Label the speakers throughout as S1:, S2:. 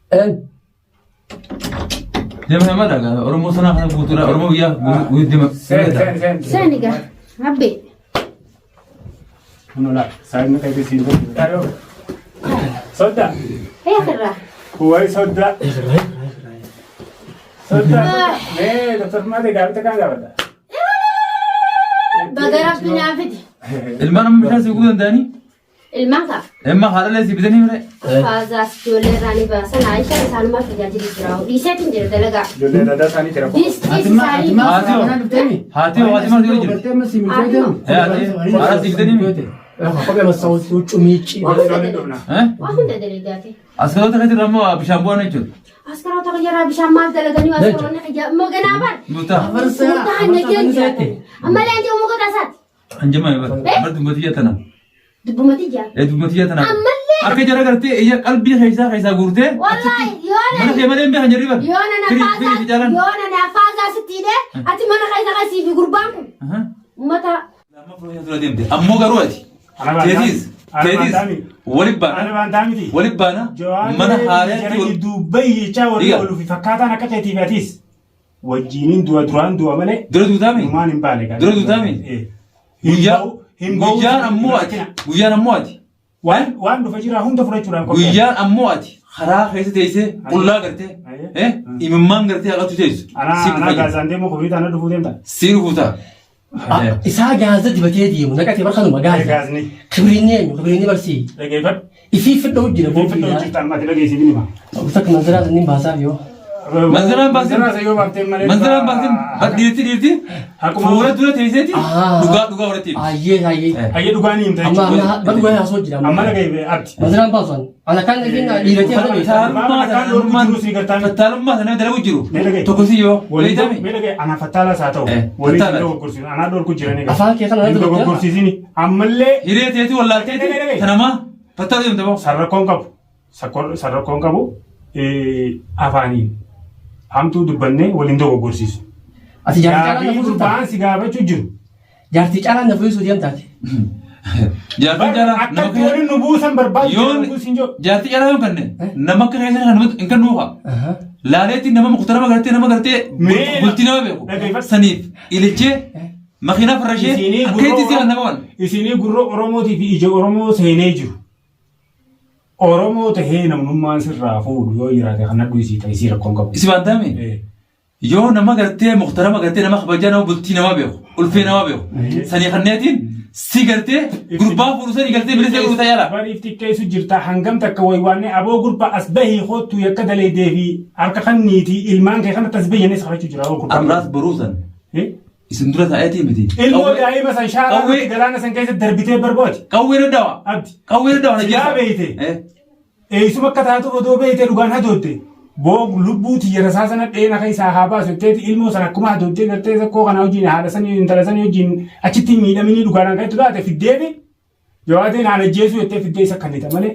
S1: Een.
S2: Deema nama dhaga Oromoo sanaa kana guutuudha Oromoo biyyaa guutuu deema.
S3: Seen seen seen.
S4: Seeni gaa. Abbe.
S3: Kunoo laata saayinni keetii siin godhu. Sodda.
S4: Eekarraa.
S3: Wayi sodda. Sodda. Mee Dr. Maatee gaafita kaan gaafata.
S4: Baga rabbi naa fide.
S2: Ilmaan amma bishaan si guguu danda'anii?
S4: Ilmaan kaa.
S2: Ilmaan haadhalee si bitanii mire?
S4: Faazaas ijoollee irraa ni baasan Aishaan isaanumaa tajaajilu jira. Dhiiseetiin jira dalagaa.
S3: Ijoollee adda addaa isaanii jira.
S4: Distii isaanii.
S2: Haati hoo? Haati hoo? Haati maal jiru? Haadha si bitanii mire?
S1: Kophee massaawwan huccuu miiccii.
S4: Waa hunda dalagaa.
S2: Eh?
S4: Waa hunda dalagaate.
S2: Askaroota keetti irraa immoo bishaan bu'an jechuudha.
S4: Askaroota kiyyaraa bishaan maal dalaganii askaroonni kiyya immoo ganaa bar.
S2: Mutaa.
S4: Murtaa hanga jira. Ammallee anjaa muka tasaati.
S2: Anjama bar. Bar dubbati tana.
S4: Dubbumati jaa.
S2: Ee dubbati tana.
S4: Ammallee.
S2: Akka jara gartee ija qalbii keessaa keessaa guurtee.
S4: Wallaahi yoo
S2: Mana kee malee hin beekan jarri bar.
S4: Yoo nana
S2: Firii firii fi jaalan.
S4: yoo nana faazaa sitti hidhee ati mana keessa kasii fi gurbaan kun uummata
S2: Amma fuula dura deemte. Ammoo garuu ati. Teetiis teetiis walitti
S3: Ana
S2: baana.
S3: baantaa miti.
S2: Walitti baana. Mana haaraatti wal
S3: jidduu bayyichaa warri
S2: Dhiga.
S3: ooluu fi fakkaataan akka keetii fi atiis wajjiniin du'a duraan du'a malee
S2: Dura duutaami.
S3: numaan hin baane.
S2: Dura duutaami.
S3: Hin ba'u. Hin ba'u.
S2: Guyyaan ammoo ati. Guyyaan ammoo ati.
S3: Waan waan dhufa jira hunda fudhachuudhaan qophaa'e.
S2: Guyyaan ammoo ati karaa keessa teessee qullaa gartee
S3: Ayyee.
S2: imimmaan gartee haqatu teessu.
S3: Anaa
S2: Si
S3: anaa
S2: dhufa jira.
S3: gaazaan deemu kubriita ana dhufuu deemta.
S2: Si dhufuu ta'a.
S1: Isaa gaaza dibatee deemu naqatee barkanuma gaaza.
S3: Gaazni.
S1: Kibriinni eenyu kibriinni barsii.
S3: Dhageeffadhu.
S1: Ifii fidhoo jira
S3: Ifii fidhoo jirta amma ati dhageessiif ni hima.
S1: Takka manziraa sanniin baasaaf yoo.
S2: Manzaraan baasin.
S3: Manzaraa yoo baaftee malee.
S2: Manzaraan baasin dhiirti dhiirti
S3: Akkuma-
S2: fuula dura teesseeti
S1: Ah.
S2: dhugaa dhugaa walitti himti.
S1: Ayyee ayyee.
S3: Hayyee dhugaa ni himta
S1: Amma
S3: jechuudha.
S1: amma badhugaa haasoo jira.
S3: Amma dhagaye abdi.
S1: Manziraan baasan. Ana kan dhageen dhiiratee haala beekaa.
S2: Fattaalummaa
S3: Akkaan dhorku jiru si gartaan.
S2: Fattaalummaa sana dalagu jiru.
S3: Mee dhagaye.
S2: Tokko si yoo
S3: Waliin
S2: beektami.
S3: mee dhagaye ana fattaalaas haa ta'u.
S2: Eh,
S3: Waliin
S2: fattaala.
S3: dogoggorsiisu. Anaa dhorku jiranii.
S1: Afaan kee kana
S3: Hin dogoggorsiisini. Ammallee
S2: Hiree teeti wallaalteeti
S3: Dhagaye, dhagaye.
S2: tanamaa fattaala deemta boo.
S3: sarrakkoon qabu. Sarrakkoon qabu afaaniin hamtuu dubbannee waliin dogoggorsiisu.
S1: Ati jaartii caalaa na
S3: Gaaffii
S1: fuusuu
S3: gurbaan si gaafachuu jiru.
S1: Jaartii caalaa na fuusuu deemtaati.
S2: Jaartiin caalaa nama
S3: Akkatti waliin nu buusan barbaadu
S2: Yoon jaartii caalaa yoo kanne nama akka keessa kan namatti hin kennu ufa. Laaleetti nama muqtarama gartee nama gartee
S3: Mee-
S2: bultii nama beeku.
S3: Dhaggeeffadhu.
S2: Saniif ilichee makiinaa farrashee
S3: Isinii
S2: akka itti si kan nama waan.
S3: Isinii gurra Oromootii fi ija Oromoo seenee jiru. Oromoo tahee namnummaan sirraa fuudhu yoo jiraate kan nadhu isii ta'e isii rakkoon qabu.
S2: Isi waan taame yoo nama gartee muqtarama gartee nama kabajaa nama bultii nama beeku ulfee nama beeku sanii kanneetiin si gartee gurbaa fuudhu sanii gartee bilisa godhu tajaajila.
S3: Bariif xiqqeessu jirta hangam takka waywaannee aboo gurba as bahii kottu yakka daleedee fi harka kanniitii ilmaan kee kanatti as bahii kadhachuu jira aboo gurbaan.
S2: Arraas boruusan
S3: Eh?
S2: isin dura taa'eetii miti.
S3: Ilmoo daa'ima san shaaraa
S2: Qawwee-
S3: galaana san keessa darbitee barbaadi.
S2: Qawwee dadhawa.
S3: Abdi.
S2: Qawwee dadhawa na
S3: Silaa beeyte. Eessuma akka taatu odoo beeyte dhugaan hadoodde. Boo lubbuu tiyya rasaa sana dheena keessaa haa baasu jetteeti ilmoo sana akkuma hadooddee gartee sakkoo kana wajjin haadha sanii intala sanii wajjin achitti hin miidhaminii dhugaadhaan kan itti taate fiddeefi jawaateen haadha ajjeesuu jettee fiddee isa kannita malee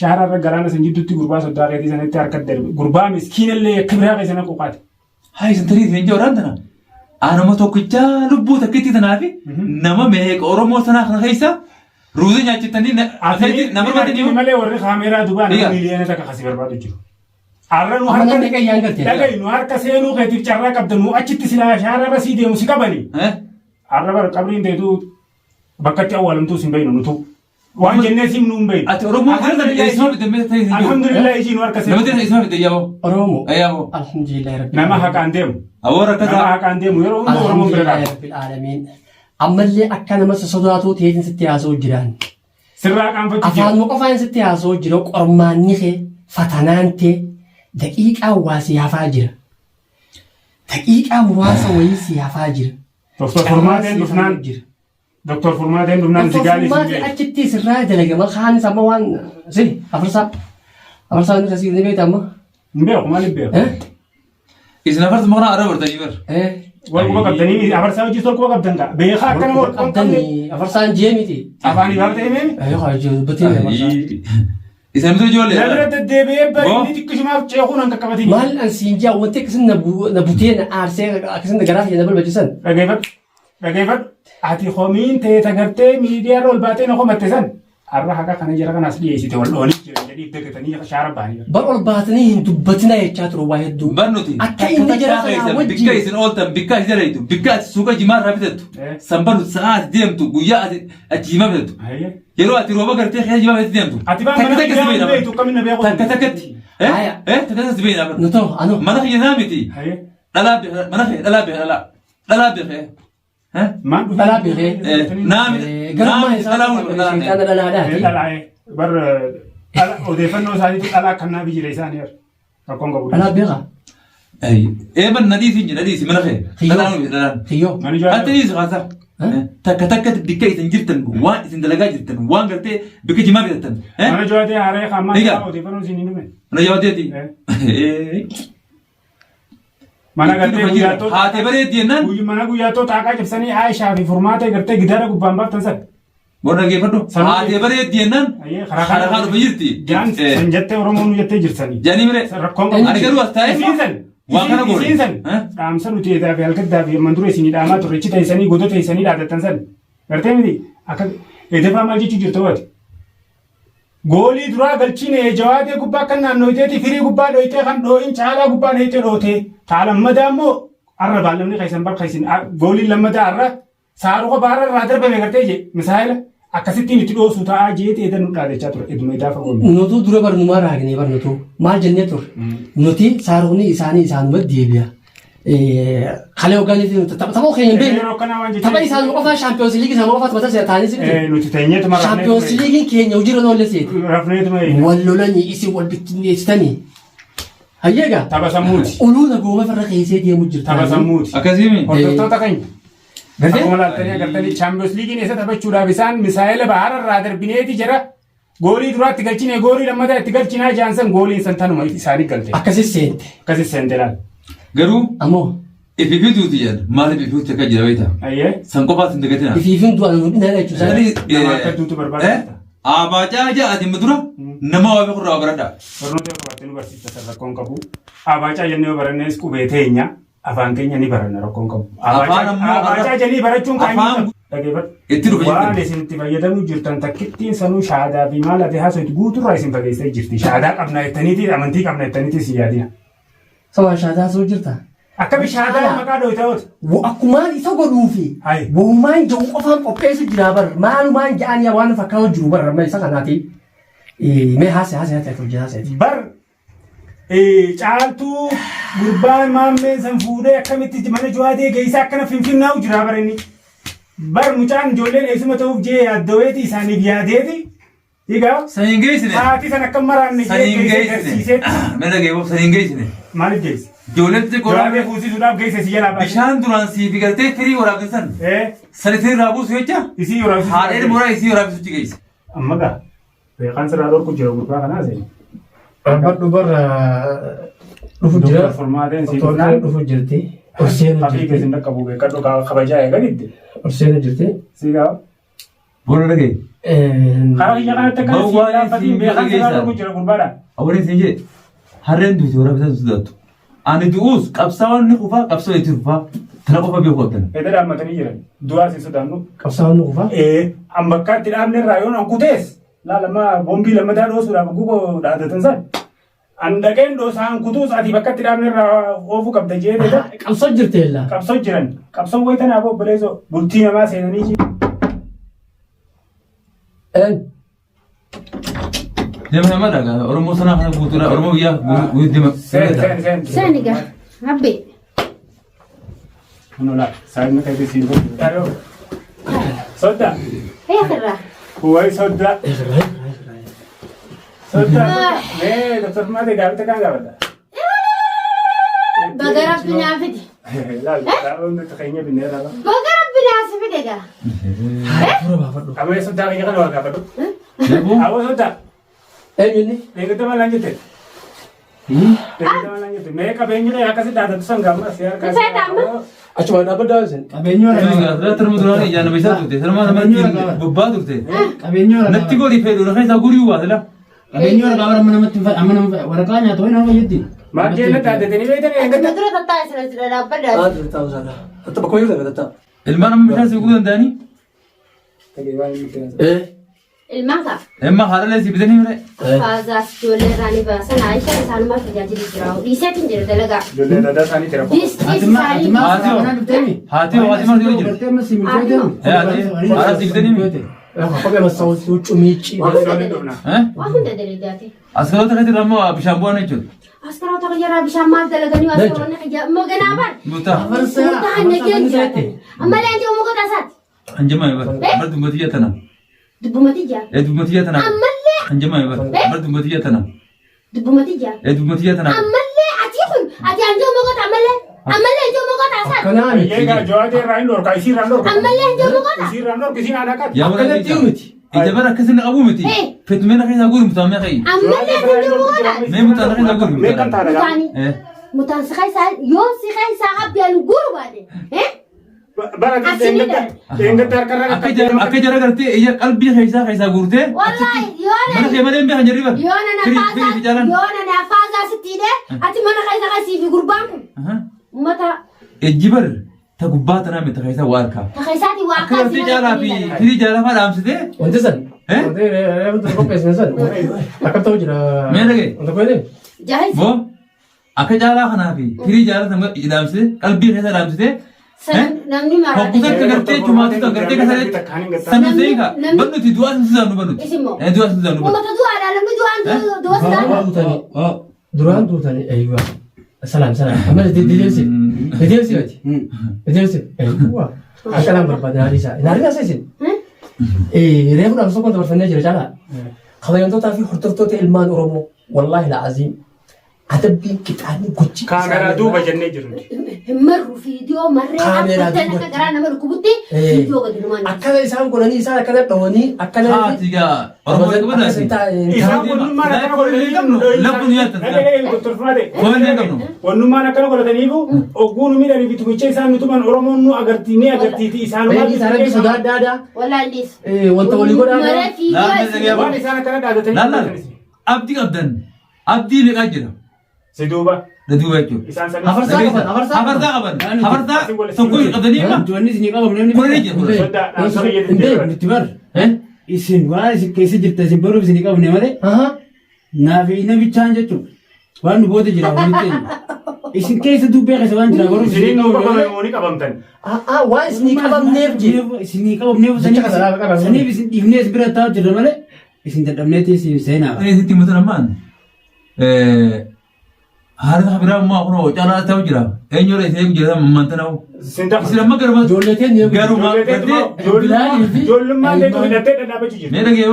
S3: shaaraa irra galaana san jidduutti gurbaa soddaa keetii sanatti harka darbe gurbaa miskiinallee akka biraa keessa naquu qaate.
S2: Haa isin tarii hin jiru tana. Anuma tokkichaa lubbuu takkitti tanaa fi nama meeqa Oromoo sanaa kana keessa ruuzii nyaachiftanii nama barbaadanii
S3: malee warri kaameeraa dubaa nama
S2: Dhiga.
S3: miiliyoona takka kasi barbaadu jiru. Arra nu
S1: Amma
S3: harka
S1: namni qayyaan garte.
S3: dhaga'i nu harka seenuu keetiif carraa qabda nu achitti silaa shaararra sii deemu si qabani. Arra bara qabriin teetu bakka itti awwaalamtuu sin beeknu nutu. Waan jennee siin nu hin beeknu.
S2: Ati Oromoo kana eessumaa fidde meeshaa ta'e hin jiru.
S3: Alhamdulillah ishii nu harka
S2: Nama
S3: seenuu.
S2: ta'e eessumaa fidde yaaboo.
S1: Oromoo.
S2: Yaaboo.
S1: Alhamdulillah rabbil
S3: Nama haqaan deemu.
S2: Aboo
S3: Nama
S2: rakkataa.
S3: haqaan deemu yeroo hunda Oromoon bira
S1: Alhamdulillah
S3: dhaabata.
S1: rabbil aalamiin. Ammallee akka nama sosodaatoo ta'eetiin sitti haasa'u jiraan.
S3: Sirraa qaanfachuu jira.
S1: Afaanuma qofaan sitti haasa'u jira qormaanni kee fatanaan tee daqiiqaa waa si hafaa jira. Daqiiqaa muraasa wayii si hafaa jira.
S3: Doktor Furmaateen dhufnaan
S1: jira.
S3: Doktor Furmaateen dhufnaan
S1: Doktor
S3: zigaalii
S1: Furmaatee
S3: siin
S1: achitti sirraa dalagama kaanis amma waan si afarsaa afarsaa inni kasii ni beekta amma.
S3: Hin beeku maaliif beeku?
S1: Eh?
S2: Isin afartu maqaa arra bartanii bar.
S1: Eh?
S3: Wal quba qabdanii afarsaa hojii wal quba qabdan kaa. Beekaa akkana wal quba qabne.
S1: Qabdanii afarsaan jee miti.
S3: Afaanii baafta himee.
S1: Eh haa jiru dubbatee afarsaa.
S2: Isin miti ijoollee.
S3: Na bira deddeebi'ee bari
S2: Boo.
S3: inni xiqqishumaaf ceekuun hanqa qabatini.
S1: Maal an siin jaa wanti akkasin na na butee na aarsee akkasin garaa kiyya na balbachisan.
S3: Dhageeffadhu. Dhageeffadhu. Ati homiin ta'e tagartee miidiyaa irra ol baatee na komatte san. Har'a haqa kana jara kanas dhiyeessite wal dhoonii jiran jedhii dagatanii shaara bahanii.
S1: Bar ol baatanii hin dubbatina jechaa ture waa hedduu.
S2: Bar nuti
S1: Akka inni jara
S2: takka
S1: sanaa
S2: keessan
S1: wajjin-
S2: bikka isin ooltan bikka ati dalaytu bikka ati suuqa jimaa irraa bitattu san bar nuti sa'aa ati deemtu guyyaa ati achi jimaa bitattu
S3: Hayyee.
S2: yeroo ati rooba gartee keessa jimaa bitatti deemtu
S3: Ati baan
S2: takka
S3: mana
S2: takka si
S3: kiyyaa
S2: beekna
S3: hin beektu akkamiin na beeku?
S2: takka takkatti eh
S1: Haya.
S2: eh takka takka si beekna bar
S1: Nu ta'u anu.
S2: mana kiyya naa miti
S3: Hayyee.
S2: dhalaa beekna mana kee dhalaa beekna dhalaa dhalaa beekna eh
S3: Maan dhufee?
S1: Dhalaa beekee.
S2: eh naa miti naa
S1: Garummaa
S2: miti
S1: isaa
S2: dhalaa wal dhalaa
S1: sheexana dhalaadhaati.
S3: Dhalaa bar odeeffannoo isaaniitu dhalaa kannaa biyya isaanii rakkoon qabu.
S1: Dhalaa beekaa.
S2: Eeban na dhiisi na dhiisi mana kee dhalaa nu dhalaan
S1: Kiyyoo.
S3: Mani jawaabee.
S2: Ati dhiisi haasaa. Takka takkatti bikka isin jirtan waan isin dalagaa jirtan waan gartee bikka jimaa bitattan.
S3: Mana jawaabee haaree kan
S2: Egaa.
S3: ammaa odeeffannoo isin hin dhume.
S2: Mana jawaateeti.
S3: Mana gartee guyyaattoota.
S2: Haatee bareeddi jennaan.
S3: Mana guyyaattoota haqaa cabsanii Aayishaa fi furmaata gartee gidaara gubbaan baaftan san.
S2: Warra dhaggeeffadhu. Haatee bareeddi jennaan.
S3: Ayyee,
S2: Karaa karaa dhufe jirti.
S3: Jaan san jettee Oromoon jettee jirtanii.
S2: Jaanii mire.
S3: Rakkoon qabu.
S2: Ani garuu as taa'ee
S3: Isiin san.
S2: waan kana goone.
S3: Isiin san. Dhaamsa nuti eedaa fi halkaddaa fi amman dura isinii dhaamaa turre ichi teessanii goda teessanii dhaadattan san. Gartee miti akka eedafaa maal jechuu jirta waati. Goolii duraa galchiine jawaatee gubbaa kan naannooyteeti firii gubbaa dhoytee kan dhoo'in caalaa gubbaa dhoytee dhootee. Taa lammadaa immoo arra baallamni keessan bakka isin gooliin lammadaa arra Saaruqa baara irraa darbame gartee jee misaayila akkasittiin itti dhoosu ta'aa jeeti eeda nu dhaadachaa ture eduma edaa fagoo miti.
S1: Nutuu dura barnumaa raagnee barnutuu maal jennee turre nuti saaruqni isaanii isaanuma deebi'a. Kalee hoggaaniif tapha tapha keenya hin beeknu.
S3: Yeroo akkanaa waan jecha
S1: Tapha isaanuma qofaa shaampiyoons liigii isaanuma qofaa taphatan seera ta'anii si miti.
S3: Nuti teenyeetuma
S1: Shaampiyoons liigiin keenya hojiirra noollee seeti.
S3: rafneetuma eeyna.
S1: Wal lolanii isin wal bittinneessitanii. Hayyeegaa
S3: Tapha sammuuti.
S1: uluu nagooma farra keessee deemu jirta.
S3: Tapha sammuuti.
S2: Akkasiimi.
S3: Hordoftoota keenya.
S1: Gartee?
S3: Akkuma laaltanii agartanii Champions Leaguein eessa taphachuudhaaf isaan misaa'ela bahara irraa darbineeti jara goolii duraatti galchine goolii lammataa itti galchinaa jaan san gooliin san tanuma isaanii galte.
S1: Akkasi seente.
S3: Akkasi seente laal.
S2: Garuu
S1: Ammoo
S2: ifiifii duuti jedhan maaliif ifiifii akka jira beektaa?
S3: Ayyee.
S2: San qofaas hin dagatinaa.
S1: ifiifiin du'an nu dhinaa jechuudha.
S2: Sani
S3: Nama akka duutu barbaada.
S2: Abaacaa ja'a ati dura nama waa beeku irraa baradhaa.
S3: Barnoota yoo qabaatte nu barsiista san rakkoon qabu. Abaacaa jennee yoo barannes qubee teenya afaan keenya ni baranna rakkoon qabu.
S2: Afaan ammoo
S3: Abaacaa jennee barachuun kan
S2: afaan
S3: Dhageeffadhu.
S2: itti dhufe
S3: Waan
S2: jirtan.
S3: isin itti fayyadamuu jirtan takkittiin sanuu shaadaa fi maal ati haasoftu guuturraa isin fageessee jirti. Shaadaa qabna jettaniiti amantii qabna jettaniiti si yaadina.
S1: Sabaa shaadaa soo jirta.
S3: Akkami shaadaa maqaa dhooytaa'ooti.
S1: Akkumaan isa godhuufi
S3: Hayi.
S1: wahumaan jedhu qofaan qopheessu jira bar maalumaan jedhan yaa waan fakkaatu jiru bar amma isa kanaati. Mee haase haase haase hojii haase.
S3: Bar caaltuu gurbaan maammeen san fuudhee akkamitti mana juwaatee geessaa akkana finfinnaa'u jira bar inni. Bar mucaan ijoolleen eessuma ta'uuf jee yaaddaweeti isaaniif yaadeeti. Egaa
S2: San hin geessine.
S3: haati san akka maraanne
S2: San hin
S3: jee geessee
S2: geessine.
S3: garsiiseeti.
S2: Mee dhageeffadhu san hin geessine.
S3: Maaliif geesse?
S2: Ijoolleen xixiqqoo
S3: Jawaabee fuusisuudhaaf geesse si jalaa baasee.
S2: bishaan duraan siif gartee firii waraabde san
S3: Eh,
S2: san isin irraa buusu jecha
S3: isii waraabsisuu.
S2: haadheen mooraa isii waraabsisutti geesse.
S3: Amma gaa beekaan sirraa dhorku jira gurbaa kanaa seeni.
S1: Dhaabbadhu barra dhufu jira.
S3: Doktor Furmaateen si
S1: Doktor
S3: dhufnaan
S1: dhufu jirti. Horseenu
S3: afii
S1: jirti.
S3: keessin dhaqqabu beekadhu kabajaa eeganitti.
S1: Horseenu jirti.
S3: Si gaa
S2: Boona dhagee.
S3: karaa kiyya kanatti akka
S2: Bawwaa
S3: si laaffatiin beekaan sirraa dhorku jira gurbaadha.
S2: Awwaleen siin jedhe harreen duuti waraabsa sodaattu. Ani du'uus qabsaa'onni kufaa qabsoo itti fufaa tana qofa beeku qabdan.
S3: Edda dhaammatanii jiran du'aa si sodaannu.
S1: Qabsaa'onni kufaa.
S3: Ee an bakka itti dhaabne irraa yoon an kutees laalama boombii lammataa dhoosuudhaaf gugoo dhaadatan san. An dhaqeen dhoosaan kutuus ati bakka itti dhaabne irraa oofuu qabda jee beeka.
S1: Qabsoo jirti ella.
S3: Qabsoo jiran qabsoon wayita naaf obboleessoo bultii namaa seenanii ji.
S1: Een.
S2: Deema nama dhagaa Oromoo sanaa kana guutuudha Oromoo biyyaa guutuu deema.
S3: Seen seen seen.
S4: Seen egaa abbe.
S3: Kunoo laal saayinni keetii siin godhu. Sodda.
S4: Eegarraa.
S3: Wayi sodda. Sodda. Mee Dr. Maate gaafita kan gaafata.
S4: Baga rabbi naa fide.
S3: Laal dhaabamni keenya binnee laala.
S4: Baga rabbi naa si fide gaa.
S1: Fura baafadhu.
S3: Aboo soddaa kiyya kana waa gaafadhu. Aboo soddaa.
S1: Eenyu inni?
S3: Eegdota malaan jette. Eegdota malaan jette. Mee qabeenyi kee akkasi dhaadatu san gaama si harkaa.
S4: Isaa dhaamma.
S1: Achuma dhaabbadhaa isin.
S5: Qabeenyi waraqaa.
S2: Asirratti nama duraan ijaan nama isaa turte sarmaa nama bobbaa turte.
S5: Qabeenyi waraqaa.
S2: Natti godhi fedhu na keessaa gurii waasila.
S5: Qabeenyi waraqaa bara amma namatti hin amma nama waraqaa nyaata wayii nama fayyaddi.
S3: Maal jeenna dhaaddatanii beektan
S4: Achuma
S3: eegdota.
S4: dura tattaa'e sila sila dhaabbadhaa.
S1: Haa taa'u sana. Hatta bakka wayii taa'u.
S2: Ilmaan amma bishaan siquu danda'anii.
S1: Eh.
S4: Ilmaan kaa.
S2: Emma haadhalee si bitanii mire.
S4: Faazaas ijoollee irraa ni baasan Aayishaan isaanumaaf tajaajilu jira. Dhiiseetiin jira dalagaa.
S3: Ijoollee daadaa isaanii tira.
S4: Distii
S5: Ati ma ati
S4: isaanii.
S5: ma mana dhufteemi?
S2: Haati hoo haati maal jiru?
S5: Gartee amma si milkeeteemi?
S2: Haati haadha si bitanii mire.
S1: Kophee massaawwan huccuu miiccii.
S4: Waa hunda
S3: dhufna.
S4: dalagaa. Waa hunda dalagaate.
S2: Askaroota keetti ammoo bishaan bu'an jechuudha.
S4: Askaroota kiyyaraa bishaan maal dalaganii askaroonni kiyya immoo ganaa bar.
S2: Mutaa.
S4: Murtaan nageen jiraatan. Ammallee anjoo muka taasaati.
S2: Hanjamaa bar. Bar dubbati jettana.
S4: Dubbumati jaa.
S2: Ee dubbati jettana.
S4: Ammallee
S2: Hanjamaa bar. Bar dubbati jettana.
S4: dubbumati jaa.
S2: Ee dubbati jettana.
S4: Ammallee ati kun ati anjoo muka taa ammallee ammallee anjoo muka taasaati.
S1: Akkanaa miti.
S3: Egaa jawaatee irraa hin dhorka isii irraa hin dhorka.
S4: Ammallee anjoo muka taa.
S3: Isii irraa hin dhorka isiin haadha qaati.
S2: Yaa
S1: Akkanatti miti.
S2: Ija bara akkasii qabu miti. Fitmena keessa guuru mutaa mee qayi.
S4: Ammallee ati anjoo muka taa.
S2: Mee mutaa keessa guuru
S3: Mee kan
S2: mutaa.
S3: ta'a dhagaa.
S4: Mutaani. Mutaan si keessaa yoo si keessaa habbiyaan guuru baate.
S3: Bara dheengadda harkarra
S2: Akka jara gartee ija qalbii keessaa keessaa guurtee.
S4: Wallaahi yoo
S2: Mana
S4: nani
S2: kee malee hin beekan jirri bara.
S4: yoo nana
S2: Firii
S4: faasaa
S2: fi jaalan.
S4: yoo nana faasaa sitti hidhee ati mana keessa kasii fi gurbaan kun ummata
S2: Ejji bar ta gubbaa tanaa miti keessaa waa harkaa.
S4: ta keessaati waa
S2: Akka gartee caalaa fi firii jaalafaa dhaamsitee.
S1: Wanti san. Wanti wanti qopheessine san. Akkam ta'u jira.
S2: Mee dhagaye.
S1: Wanta koyne.
S4: Jahis
S2: Boo akka caalaa kanaa fi firii jaalaa dhaamsitee qalbii keessa dhaamsitee.
S4: namni maraate
S2: Hogguutu akka gartee tumaatu kan gartee kasareetti. Sanu seeka bannuti du'aa sun sanu bannuti.
S4: Isimmoo.
S2: Du'aa sun sanu bannuti.
S4: Ummata du'aadha namni du'aan du'a
S1: Duraan
S4: sidaan
S1: duutanii. Duraan duutanii. Eeyyuu. Salaam salaam. Amma dedeemsi. Dedeemsi miti. Dedeemsi. Eeyyuu. Akka naan barbaade naadii isaa. Naadii isaa isin. Reefu dhaamsa tokkoon dabarfannee jira caalaa. Kabajamtootaa fi hordoftoota ilmaan Oromoo. Wallaahi la'aziim. Adabbiin qixaanni gochi.
S3: Kaameraa duuba jennee jiru.
S4: hin marru fiidiyoo marree
S1: Kaameeraa
S4: akka
S1: duubatti.
S4: akka garaa nama dhukkubutti fiidiyoo gadi numaan
S1: Akkana isaan godhanii isaan akkana dhawanii akkana.
S2: Haati gaa Oromoo
S1: Akkas hin taane.
S3: Isaan wannummaan akkana godhataniif
S2: Laftu ni nyaata. Foon hin qabnu.
S3: Wannummaan akkana godhataniifu oguu nu miidhanii fi tumicha isaan nu tuman Oromoon nu agartii ni agartiiti isaan
S1: Reefi isaan rabbi sodaa adda addaa.
S4: Wallaahi dhiis.
S1: Wanta walii godhaa.
S4: Maree fiidiyoo
S3: waan isaan akkana dhaadatanii
S2: Laal abdii qabdan abdii meeqaa jira.
S3: Si duuba
S2: Na duuba jechuudha.
S3: isaan sanii
S1: Hafarsaa qaban hafarsaa
S2: Hafarsaa qaban hafarsaa tokko qabdanii hima.
S5: Wanni isin qabamu namni
S2: Kudha jira.
S3: Sodaa dhaamsa fayyadamtee
S5: Nuti bar isin waan isin keessa jirtan isin baruuf isin qabne malee naaf namichaan jechuudha. Waan nu booda jira walitti eenyu. Isin keessa dubbee keessa waan jira baruuf
S3: Isiniin
S5: isin
S3: nu
S5: qabne malee.
S3: qabamanii qabamtan.
S1: Waan isinii qabamneef jira.
S5: Isinii qabamneef
S1: Jecha kana lafa qabamne.
S5: saniif isin dhiifnee isin bira taa'u jirra malee isin dadhabneeti isin seenaa.
S2: Inni sitti mutan ammaan haala biraa ammaa kun caalaa ta'u jira. Eenyudha isee jira mammantana'u.
S3: Isin tafa.
S2: Isin amma garuma
S1: Ijoollee keenya
S2: garuma gartee
S3: Ijoollummaan deetu hidhattee dhadhaabachuu jirti.
S2: mee dhagee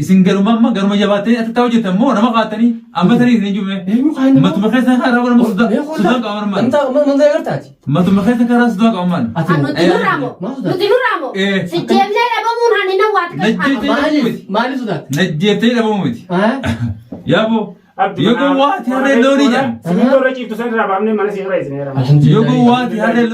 S2: isin garuma amma garuma jabaattanii akka ta'u jirtan moo nama qaatanii amma tanii isin hin jumne.
S1: Eenyu kaan
S2: Matuma keessa karaa godhamu sudaan qabaman maal?
S1: Manta agartaati.
S2: Matuma keessa karaa sudaan qabaman maal?
S1: Ati
S4: Nuti nurraamo. Nuti nurraamo. Si jeemnee dhabamuun hanina waati kan
S2: Najjeettee
S1: Maaliif sodaata?
S2: Najjeettee dhabamu miti. Yaaboo yoo gowwaati harree loonii jedhan.
S3: Simintoo irra ciiftu san irraa baafnee mana si irra isin heerama.
S2: Yoo gowwaati harree.